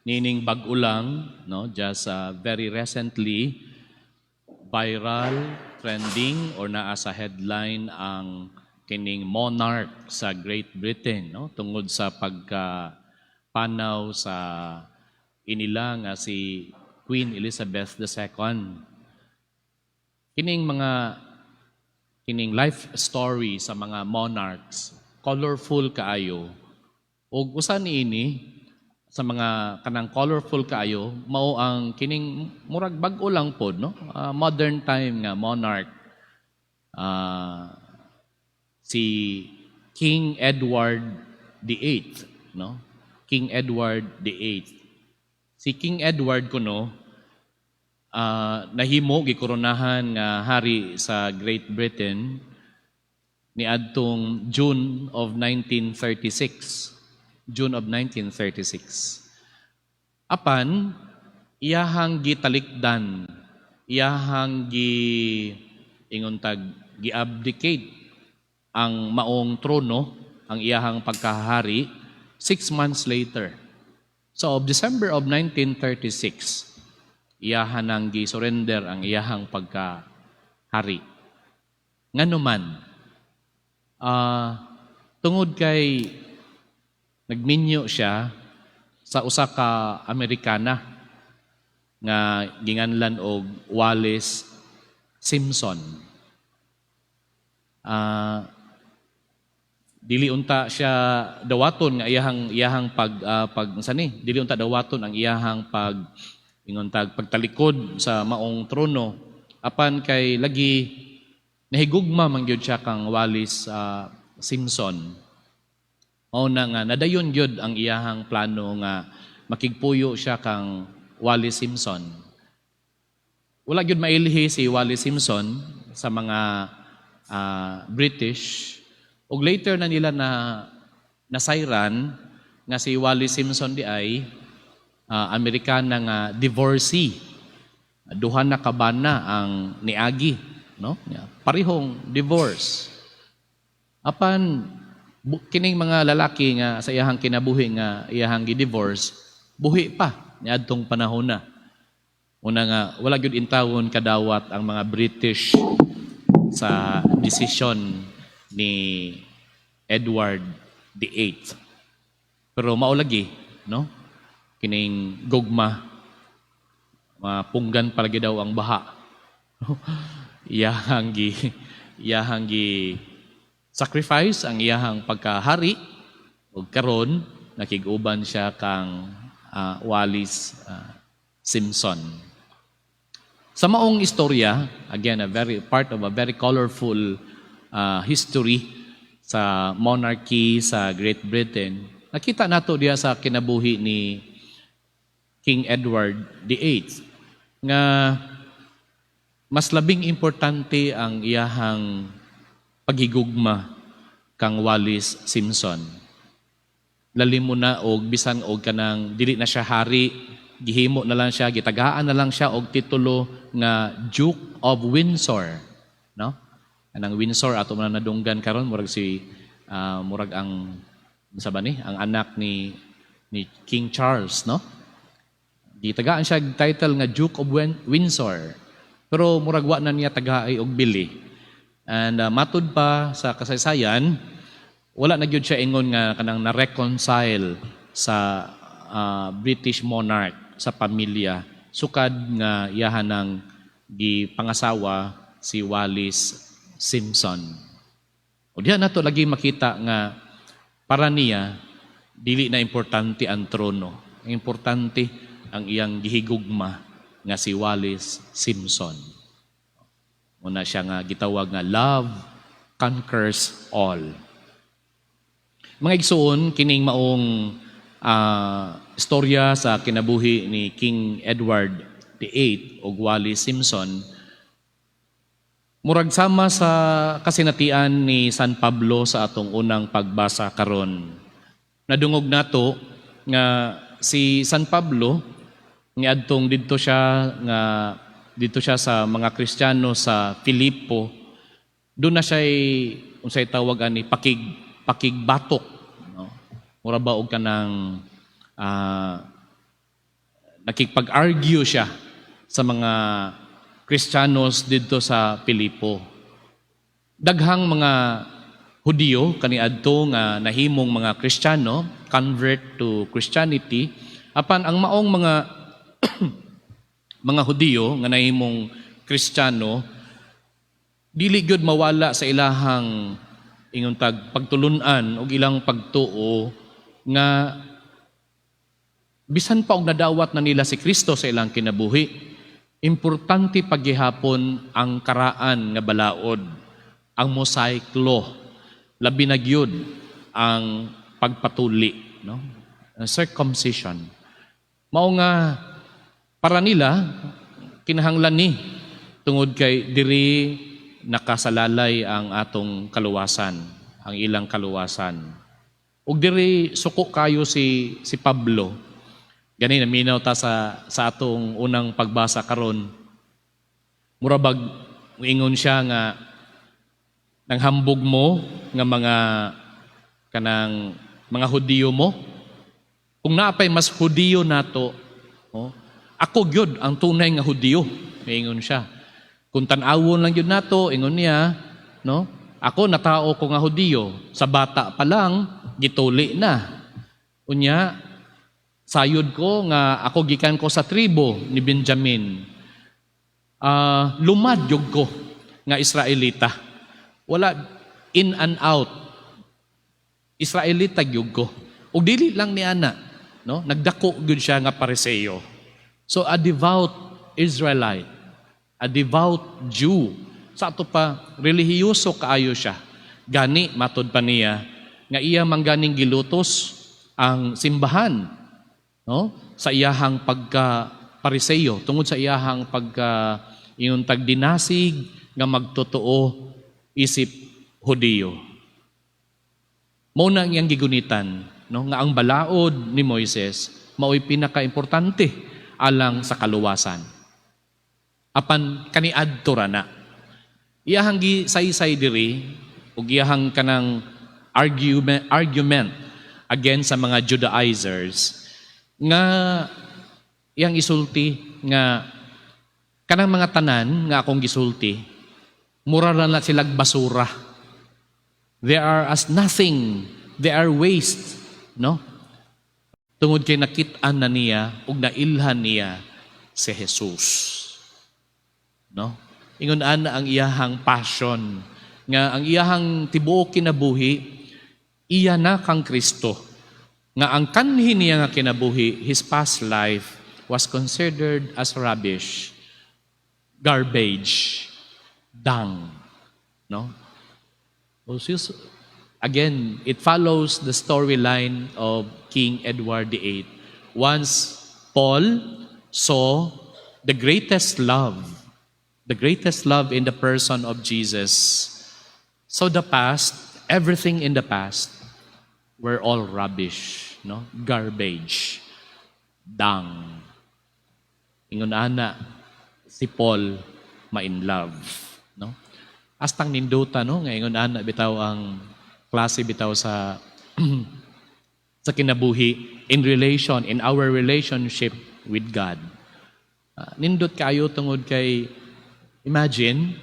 Niining bag-o lang, no, just very recently, viral, trending, or naa sa headline ang kining monarch sa Great Britain, no, tungod sa pagka panaw sa inila nga si Queen Elizabeth II. Kining mga kining life story sa mga monarchs, colorful kaayo. Ug usa niini sa mga kanang colorful kaayo mao ang kining murag bag-o lang pod, no, modern time nga monarch, si King Edward VIII, no? King Edward VIII. Si King Edward kuno nahimo, gikoronahan nga hari sa Great Britain niadtong June of 1936. June of 1936. Apan iyahang gitalikdan, iyahang gi ingon tag gi-abdicate ang maong trono, ang iyahang pagkahari, 6 months later. So, of December of 1936, iyahan nang gi-surrender ang iyahang pagkahari. Ngano man, tungod kay nagminyo siya sa usa ka Amerikana nga ginganlan og Wallis Simpson. Dili unta siya dawaton nga iyahang iyahang pag pag unsa ni, dili unta dawaton ang iyahang pag ingon tag pagtalikod sa maong trono, apan kay lagi nahigugma man gyud siya kang Wallis Simpson. Mao na nga nadayon gyud ang iyahang plano nga makigpuyo siya kang Wallis Simpson. Wala gyud mailhi si Wallis Simpson sa mga British, ug later na nila na nasayran nga si Wallis Simpson di ay Amerikana nga divorcee. Duha na ka bana ang niagi, no? Parehong divorce. Apan kining mga lalaki nga sa iyahang kinabuhi nga iyahang gi-divorce, buhi pa niadtong panahon na. Una nga wala gyud intawon kadawat ang mga British sa desisyon ni Edward VIII. Pero mao lagi, no? Kining gugma, mapunggan palagi daw ang baha. Iyahang gi sacrifice ang iyahang pagkahari ug karon nakig-uban siya kang Wallis Simpson. Sa maong istorya, again, a very part of a very colorful history sa monarchy sa Great Britain, nakita nato diya sa kinabuhi ni King Edward VIII nga mas labing importante ang iyahang paghigugma kang Wallis Simpson. Lalim mo na og bisan og kanang dili na siya hari, gihimo na lang siya, gitagaan na lang siya og titulo nga Duke of Windsor, no? Anang Windsor ato man nadunggan karon, murag si murag ang sa ba ni ang anak ni King Charles, no? Gitagaan siya og title nga Duke of Windsor. Pero murag wa na niya tagaay og bili. And matud pa sa kasaysayan, wala na gyud siya ingon nga kanang na-reconcile sa British monarch, sa pamilya, sukad nga iyahan ng gipangasawa si Wallis Simpson. O diha nato lagi makita nga para niya dili na importante ang trono. Ang importante ang iyang gihigugma nga si Wallis Simpson. Muna siya nga gitawag nga love conquers all. Mga igsuon, kining maong istorya sa kinabuhi ni King Edward VIII ug Wallis Simpson murag sama sa kasinatian ni San Pablo sa atong unang pagbasa karon. Nadungog nato nga si San Pablo, niadtong didto siya nga didto siya sa mga Kristiyano sa Filipo, doon na siya unsay tawag ani, pakigbatok, no? Mura ba og kanang Nakikipag-argue siya sa mga Kristiyanos didto sa Pilipo. Daghang mga Hudiyo kaniadto nga nahimong mga Kristiyano, convert to Christianity, apan ang maong mga mga Hudiyo nga nahimong Kristiyano, dili gyud mawala sa ilahang, ingon tag, pagtulunan og ilang pagtuo nga bisan pa og nadawat na nila si Kristo sa ilang kinabuhi, importante paggihapon ang karaan nga balaod, ang Mosaic Law, labi na gyud ang pagpatuli, no, circumcision. Mao nga para nila kinahanglan ni tungod kay diri nakasalalay ang atong kaluwasan, ang ilang kaluwasan. Ug diri suko kayo si Pablo. Gani naminaw ta sa atong unang pagbasa karon. Mura bag ingon siya nga nanghambog mo nga mga kanang mga Hudiyo mo. Kung naapay mas Hudiyo nato, oh, ako gyud ang tunay nga Hudiyo, ingon siya. Kung tan-awon lang gyud nato, ingon niya, no? Ako, natao ko nga Hudiyo, sa bata pa lang gituli na. Unya, sayod ko nga ako gikan ko sa tribo ni Benjamin. Lumad gyud ko nga Israelita. Wala in and out. Israelita gyud ko. Ug dili lang ni ana, no? Nagdako gyud siya nga Pariseo. So a devout Israelite, a devout Jew. Sa ato pa, relihiyoso kaayo siya. Gani matod pa niya nga iya mangganing gilutos ang simbahan, no, sa iyahang pagka Pariseo, tungod sa iyahang pagka, ingon tagdinasig nga magtotoo isip Hudiyo. Mao na ang iyang gigunitan, no, nga ang balaod ni Moises mao'y pinakaimportante alang sa kaluwasan. Apan kaniadto ra na. Iyahang gisaysay diri ug iyahang kanang argument against sa mga Judaizers nga iyang isulti nga kanang mga tanan nga akong gisulti, mura ra na silag basura. They are as nothing. They are waste, no? Tungod kay nakit-an na niya ug nailhan niya si Jesus. No? Ingon ana ang iyahang passion nga ang iyahang tibuok kinabuhi iya na kang Kristo. Nga ang kanhi niya nga kinabuhi, his past life was considered as rubbish, garbage, dung. No? Again, it follows the storyline of King Edward VIII. Once Paul saw the greatest love in the person of Jesus, so the past, everything in the past, were all rubbish, no? Garbage, dung. Ingon ana si Paul ma-in love, no? Astang ninduta, no, nga ingon ana bitaw ang klase bitaw sa kinabuhi in our relationship with God. Nindot kayo tungod kay imagine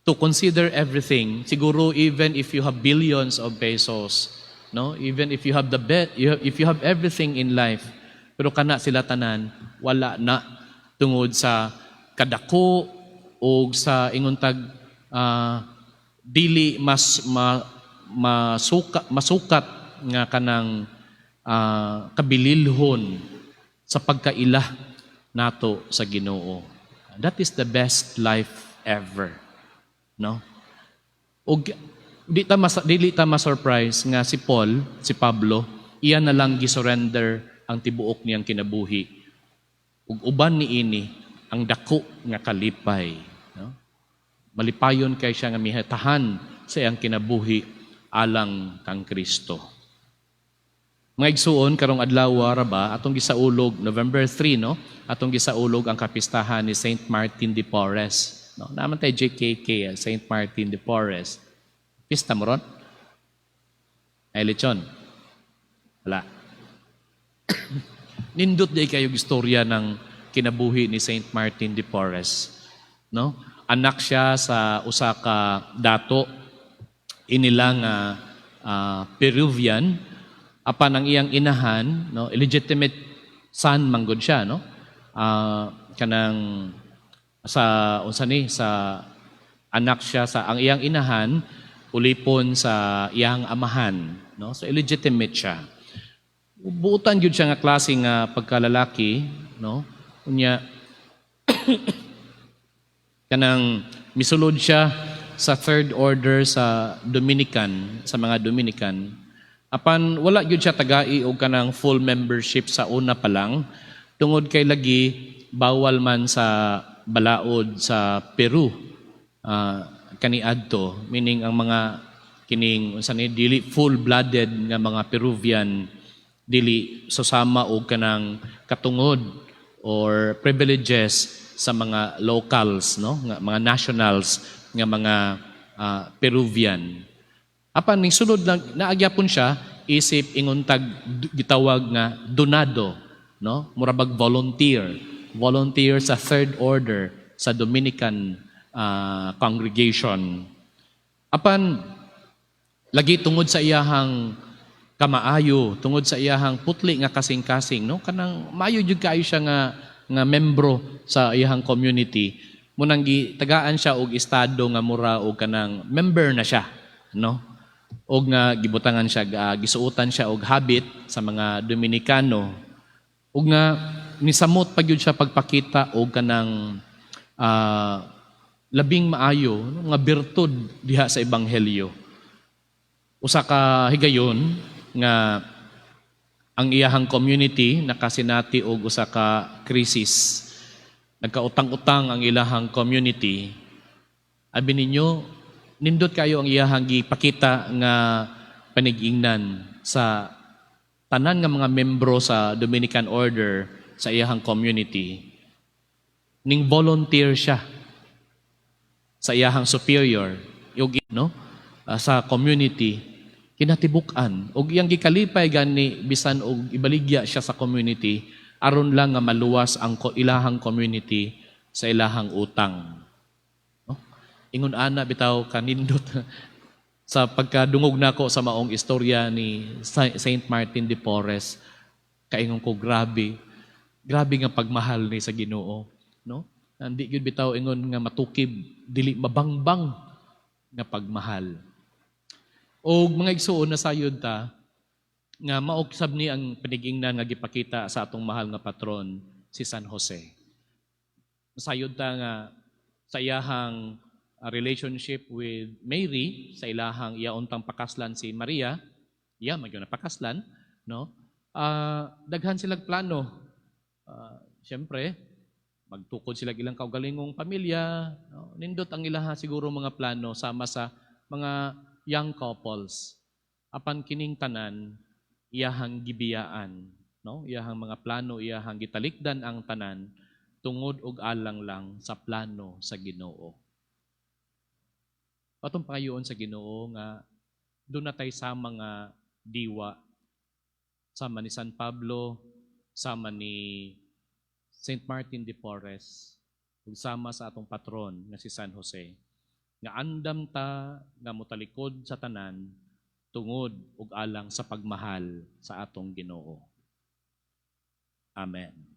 to consider everything, siguro even if you have billions of pesos, no, even if you have the best, if you have everything in life, pero kana sila tanan wala na tungod sa kadako o sa, ingon tag, dili mas masukat nga kanang kabililhon sa pagkaila nato sa Ginoo. That is the best life ever. No? Ug dili ta ma-surprise nga si Paul, si Pablo, iya na lang gisurrender ang tibuok niyang kinabuhi. Ug uban niini ang dako nga kalipay, no? Malipayon kay siya nga mihatahan sa iyang kinabuhi alang kang Kristo. Mga igsuon, karong adlaw ra ba atong gisaulog, November 3, no? Atong gisaulog ang kapistahan ni Saint Martin de Porres. No, naman tayo JKK, Saint Martin de Porres. Pista mo ron? Ay lechon. Wala. Nindot diay kayo istorya ng kinabuhi ni Saint Martin de Porres, no? Anak siya sa usa ka dato inila nga Peruvian, apan ang iyang inahan, no, illegitimate son manggod siya, no? Kanang sa unsa ni, sa anak siya sa ang iyang inahan ulipon sa iyang amahan, no? So illegitimate siya. Buutan gyud siya nga klase nga pagkalalaki, no? Unya kanang misulod siya sa third order sa Dominican, sa mga Dominican. Apan wala gyud siya tagai og kanang full membership sa una pa lang tungod kay lagi bawal man sa balaod sa Peru kaniadto, meaning ang mga kining unsa ni, dili full-blooded nga mga Peruvian dili susama og kanang katungod or privileges sa mga locals, no, nga mga nationals nga mga Peruvian. Apan ning sulod lang naagyapon siya isip ingon tag gitawag nga donado, no, mura bag volunteer, volunteer sa third order sa Dominican congregation. Apan lagi tungod sa iyahang kamaayo, tungod sa iyahang putli nga kasing-kasing, no, kanang maayo jud kaayo siya nga nga membro sa iyahang community. Munang gitagaan siya og estado nga mura og kanang member na siya, no? Og nga gibutangan siya, gisuotan siya og habit sa mga Dominikano. Ug nga nisamot pa gyud siya pagpakita og kanang labing maayo, no, nga birtud diha sa ebanghelyo. Usa ka higayon nga ang iyahang community nakasinati og usa ka krisis. Nagkautang-utang ang ilahang community. Abi ninyo, nindot kayo ang iyahang gipakita nga panigingnan sa tanan nga mga membro sa Dominican Order sa iyahang community. Ning volunteer siya sa iyahang superior, yung, no, sa community kinatibuk-an og iyang gikalipay gani bisan og ibaligya siya sa community aron lang nga maluwas ang ilahang community sa ilahang utang, no? Ingon ana bitaw kanindot sa pagkadungog nako sa maong istorya ni Saint Martin de Porres, kaingon ko, "Grabe, grabe nga pagmahal ni sa Ginoo," no? Hindi gyud bitaw ingon nga matukib, dili mabangbang nga pagmahal. Og mga igsuon, nasayod ta nga mao sab ni ang panigingnan nga gipakita sa atong mahal nga patron si San Jose. Nasayod ta nga sa iyahang relationship with Mary, sa ilahang iyaontang pakaslan si Maria, iya man gyud na pakaslan, no? Daghan silang plano. Siyempre, magtukod sila ilang kaugalingong pamilya, no? Nindot ang ilaha siguro mga plano sama sa mga young couples. Apan kining tanan iyahang gibiyaan, no? Iyahang mga plano, iyahang gitalikdan ang tanan tungod og alang lang sa plano sa Ginoo. Atong pangayoon sa Ginoo nga duna tay sama nga diwa sama ni San Pablo, sama ni Saint Martin de Porres, ug sama sa atong patron nga si San Jose, nga andam ta nga motalikod sa tanan tungod ug alang sa pagmahal sa atong Ginoo. Amen.